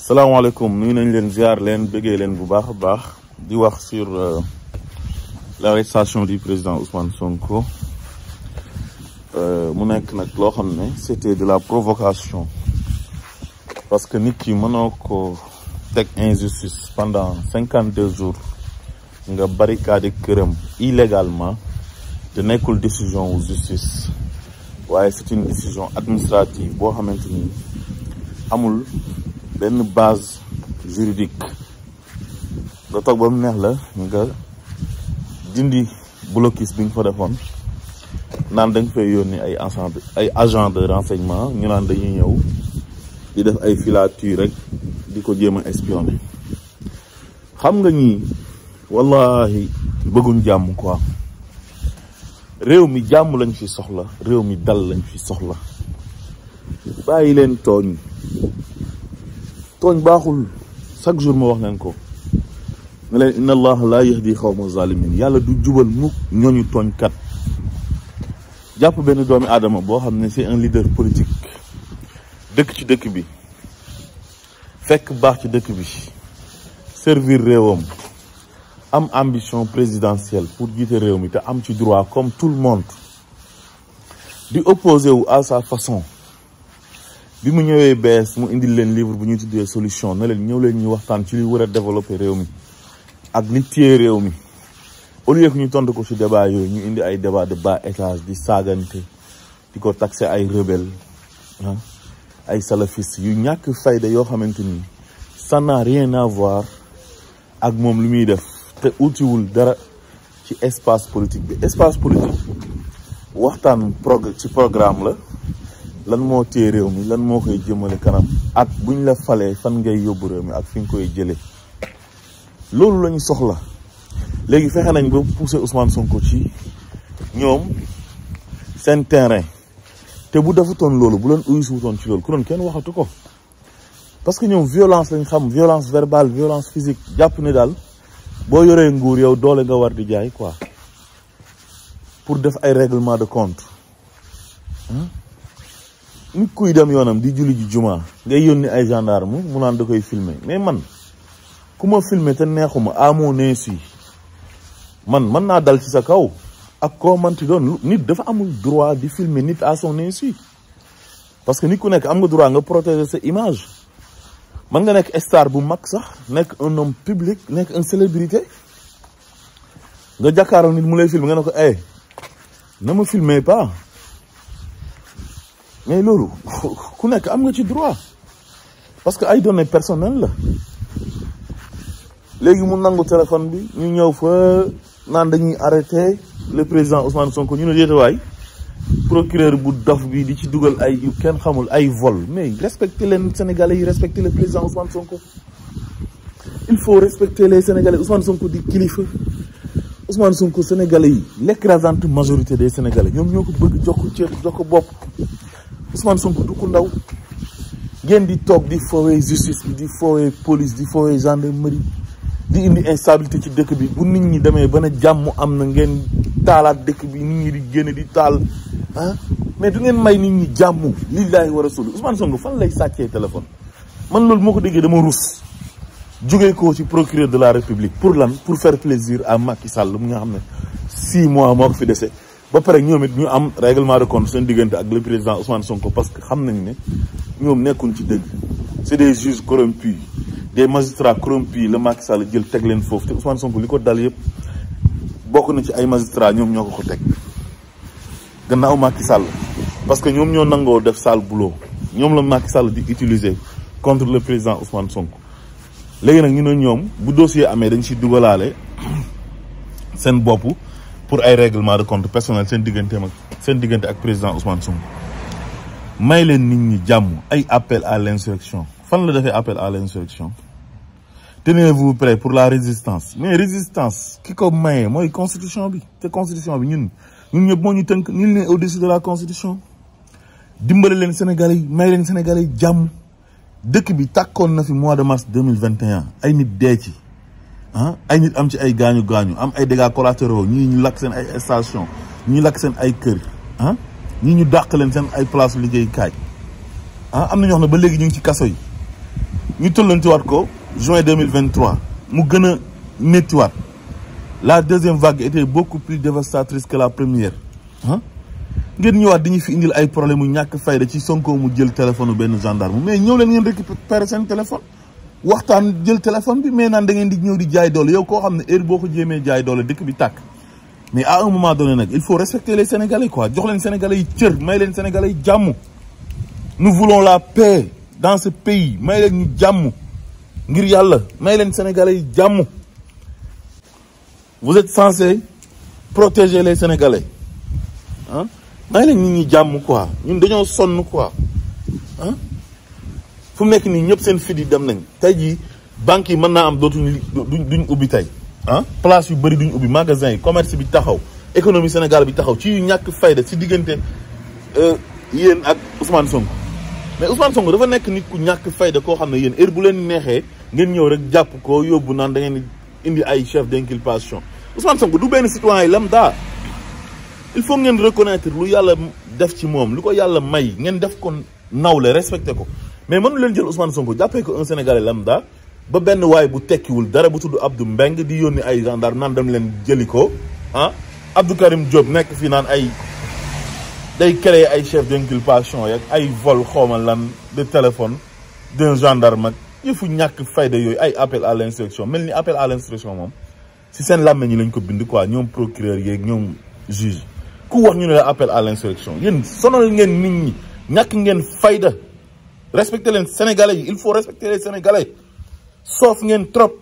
salaamaaleykum nuyu nañ leen ziar leen bëggee leen bu baax a baax di wax sur l'arrestation du président Ousmane Sonko mu nekk nag loo xam ne c'était de la provocation parce que nit ki mënoo ko teg injustice pendant 52 jours nga barricade këram illégalement te nekkul décision wu justice waaye c'est une décision administrative boo xamante ni amul benn base juridique nga toog ba mu neex la nga dindi blocus bi nga fa defoon naan da nga fay yónni ay agent de renseignement ñu naan dañuy ñëw di def ay filature rek di ko jéem a espionner xam nga ñi wallahi bëgguñ jàmm quoi réew mi jàmm lañ fi soxla réew mi dal lañ fi soxla bàyyi leen tooñ baaxul chaque jour ma wax leen ko ne leen inna allah la yahdi xawma zalimin yàlla du jubal mukk ñooñu tooñkat jàpp benn doomi aadama boo xam ne c'est un leader politique dëkk ci dëkk bi fekk baax ci dëkk bi servir réewam am ambition présidentielle pour jiite réew mi te am ci droit comme tout le monde di opposé wu à sa façon bi mu ñëwee bees mu indil leen livre bu ñuy tuddee solution na leen ñëw leen ñu waxtaan ci li war a développer réew mi ak li téye réew mi au lieu que ñu tontu ko ci débat yooyu ñu indi ay débat de bas étage di saagante di ko taxé ay rebelle ay salafistes yu ñàkk fayda yoo xamante ni ça n'a rien à voir ak moom lu muy def te utiwul dara ci espace politique bi espace politique waxtaan ci programme la lan moo téye réew mi lan moo koy jëmale kanam ak buñ la falee fan ngay yóbbu réew mi ak fi nga koy jëlee loolu la ñu soxla léegi fexe nañ ba pousser Ousmane Sonko ci ñoom seen terrain te bu defutoon loolu bu leen uyusi wutoon ci loolu ku doon kenn waxatu ko parce que ñoom violence lañ xam violence verbale violence physique jàpp ne daal boo yoree nguur yow doole nga war di jaay quoi pour def ay règlement de compte nit kuy dem yoonam di julli ji juma ngay yónni ay gendarme mu naan da koy filmer mais man ku ma filmer te neexuma à mon insu man mën naa dal ci sa kaw ak koo manti doon nit dafa amul droit di filmer nit à son insu parce que nit ku nekk am nga droit nga protéger sa image man nga nekk star bu mag sax nekk un homme public nekk une célébrité nga jàkkaaroon nit mu lay filmer nga ne ko ne me filmez pas mais loolu ku nekk am nga ci droit parce que ay données personnelles la léegi mu nangu téléphone bi ñu ñëw fa naan dañuy arrêter le président Ousmane Sonko ñu ne déetawaay procureur bu dof bi di ci dugal ay yu kenn xamul ay vol mais respecter leen Sénégalais yi respecter le président Ousmane Sonko il faut respecter les Sénégalais Ousmane Sonko di kilifa Ousmane Sonko Sénégalais yi l'écrasante majorité des Sénégalais ñoom ñoo ko bëgg jox ko cër jox ko bopp Ousmane Sonko du ko ndaw ngeen di toog di foowee justice bi di foowee police di foowee gendarmerie di indi instabilité ci dëkk bi bu nit ñi demee ba ne jàmm am na ngeen taalaat dëkk bi nit ñi di génn di taal mais du ngeen may nit ñi jàmm lillaahi wa rasuli Ousmane Sonko fan lay sàccee téléphone man loolu moo ko déggee dama rus jógee ko ci procureur de la République pour lan pour faire plaisir à Macky Sall mu nga xam ne 6 mois moo ko fi dese ba pare ñoom it ñu am règlement de compte seen diggante ak le président Ousmane Sonko parce que xam nañ ne ñoom nekkuñ ci dëgg c'est des juges corrompus des magistrats corrompus la Macky Sall jël teg leen foofu te Ousmane Sonko li ko dal yëpp bokk na ci ay magistrats ñoom ñoo ko teg gannaaw Macky Sall parce que ñoom ñoo nangoo def sale boulot ñoom la Macky Sall di utiliser contre le président Ousmane Sonko léegi nag ñu ne ñoom bu dossier amee dañ ci dugalaale seen bopp pour ay règlement de compte personnel seen diggante ak président Ousmane Sonko may leen nit ñi jàmm ay appel à l'insurrection fan la defee appel à l'insurrection tenez-vous prêts pour la résistance mais résistance ki ko mayee mooy constitution bi te constitution bi ñun ñëpp moo ñu tënk nul n'est au-dessus de la constitution dimbale leen Sénégalais yi may leen Sénégalais yi jàmm dëkk bi tàkkoon na fi mois de mars 2021 ay nit dee ci ay nit am ci ay gaañu am ay dégâts collatéraux ñii ñu lakk seen ay station ñii lakk seen ay kër ñii ñu dàq leen seen ay place liggéeykaay am na ñoo xam ne ba léegi ñu ngi ci kaso yi ñu tollantiwaat ko juin 2023 mu gën a méttiwaat la deuxième vague était beaucoup plus dévastatrice que la première ah ngeen ñëwaat dañuy fi indil ay problème mu ñàkk fayda ci Sonko mu jël téléphone benn gendarme mais ñëw leen ngeen récupérer seen téléphone waxtaan jël téléphone bi mais naan da ngeen di ñëw di jaay doole yow koo xam ne heure boo ko jéemee jaay doole dëkk bi tàkk mais à un moment donné nag il faut respecter les Sénégalais quoi jox leen Sénégalais yi cër may leen Sénégalais yi jàmm nous voulons la paix dans ce pays may leen ñu jàmm ngir yàlla may leen Sénégalais yi jàmm vous êtes censé protéger les Sénégalais ah may leen nit ñi jàmm quoi ñun dañoo sonn quoi ah fu mu nekk nii ñëpp seen fit yi dem nañ tey jii banques yi mën naa am duñ ubbi tey ah place yu bëri duñ ubbi magasin yi commerce bi taxaw économie Sénégal bi taxaw ci yu ñàkk fayda si diggante yéen ak Ousmane Sonko mais Ousmane Sonko dafa nekk nit ku ñàkk fayda koo xam ne yéen heure bu leen neexee ngeen ñëw rek jàpp ko yóbbu naan da ngeen indi ay chef d'inculpation Ousmane Sonko du benn citoyen lambda il faut ngeen reconnaître lu yàlla def ci moom lu ko yàlla may ngeen def ko nawle respecté ko mais mënu leen jël Ousmane Sonko jàppee ko un Sénégalais lambda ba benn waay bu tekkiwul dara bu tudd Abdou Mbeng di yónni ay gendarme naan dem leen jëli ko ah Abdou Karim Diop nekk fii naan ay day créer ay chef d'inculpation yak ay vol xawma lan de téléphone d'un gendarme ak yëfu ñàkk fayda yooyu ay appel à l'instruction mel ni appel à l'instruction moom si seen làmmeñ ñi lañ ko bind quoi ñoom procureur yeeg ñoom juge ku wax ñu ne la appel à l'insurrection yéen sonal ngeen nit ñi ñàkk ngeen fayda respecter leen Sénégalais yi il faut respecter les Sénégalais soof ngeen trop